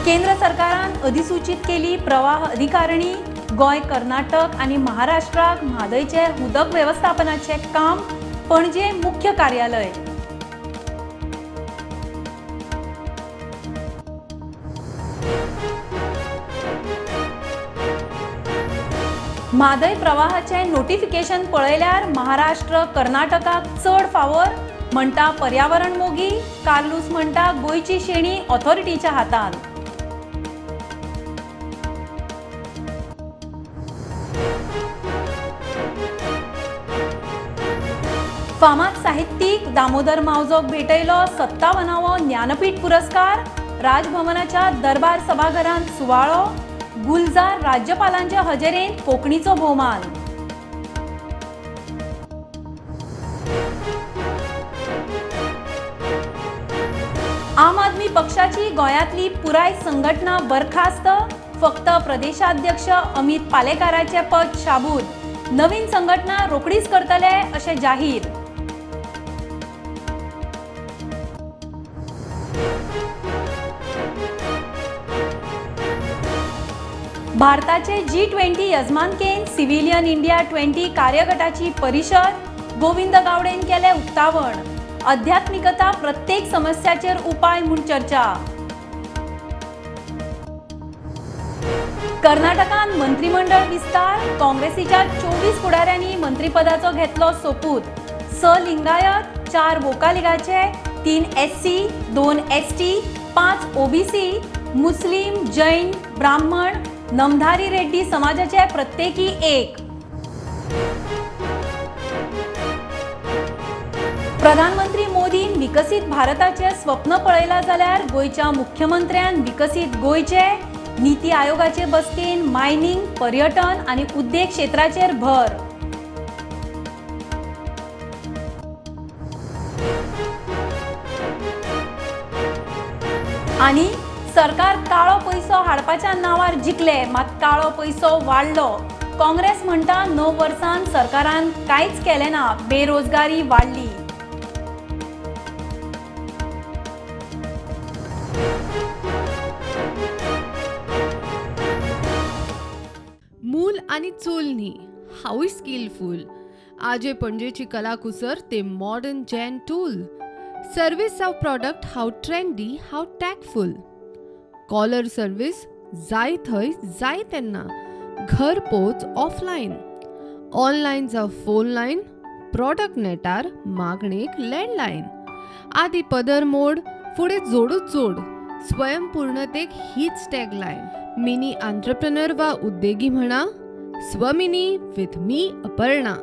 केंद्र सरकारान अधिसूचित केली प्रवाह अधिकारणी. गोंय, कर्नाटक आनी महाराष्ट्राक म्हादयचे उदक वेवस्थापनाचे काम. पणजे मुख्य कार्यालय. म्हादय प्रवाहाचे नोटिफिकेशन पळयल्यार महाराष्ट्र कर्नाटकाक चड फावर म्हणटा पर्यावरण मोगी. कार्लूस म्हणटा गोंयची शेणी ऑथॉरिटीच्या हातान. फामाद साहित्यीक दामोदर मावजोक भेटयलो 57वो ज्ञानपीठ पुरस्कार. राजभवनाच्या दरबार सभाघरांत सुवाळो. गुलजार राज्यपालांच्या हजेरेंत कोंकणीचो भोवमान. आम आदमी पक्षाची गोंयांतली पुराय संघटना बरखास्त. फक्त प्रदेशाध्यक्ष अमित पालेकाराचे पद शाबूत. नवीन संघटना रोखडीच करतले अशें जाहीर. भारताचे G20 यजमानकेन सिव्हिलियन इंडिया 20 कार्यगटाची परिषद. गोविंद गावडेन केले उक्तावण. आध्यात्मिकता प्रत्येक समस्याचेर उपाय म्हूण चर्चा. कर्नाटकान मंत्रिमंडळ विस्तार. काँग्रेसीच्या 24 फुडाऱ्यांनी मंत्रिपदाचो घेतलो सोपूत. 6 लिंगायत, 4 वोकालिगाचे, 3 SC, 2 ST, 5 OBC, मुस्लिम, जैन, ब्राह्मण, नमधारी रेड्डी समाजाचे प्रत्येकी 1. प्रधानमंत्री मोदीन विकसीत भारताचे स्वप्न पळयला जाल्यार गोंयच्या मुख्यमंत्र्यान विकसीत गोंयचे. नीती आयोगाचे बसकेन मायनिंग, पर्यटन आनी उद्देग क्षेत्राचेर भर. आनी सरकार काळो पैसो हाडपाच्या नावार जिखले, मात काळो पैसो वाडलो. काँग्रेस म्हणटा 9 वर्सांत सरकारान कांयच केलें ना, बेरोजगारी वाडली. मूल आनी चूल न्ही, हांवूय स्किलफूल. आजे पणजेची कलाकुसर ते मॉडर्न जॅन टूल. सर्वीस जावं प्रॉडक्ट हांव ट्रेंडी, हांव टॅकफूल. कॉलर सर्वीस जाय थंय जाय तेन्ना, घर पोच ऑफलायन. ऑनलायन जावं फोन लायन, प्रॉडक्ट नेटार मागणेक लँडलायन. आदी पदर मोड, फुडें जोडूच जोड. स्वयंपूर्णतेक हीच टॅगलायन. मिनी आंत्रप्रनर वा उद्देगी म्हणा, स्वमिनी विथ मी अपर्णा.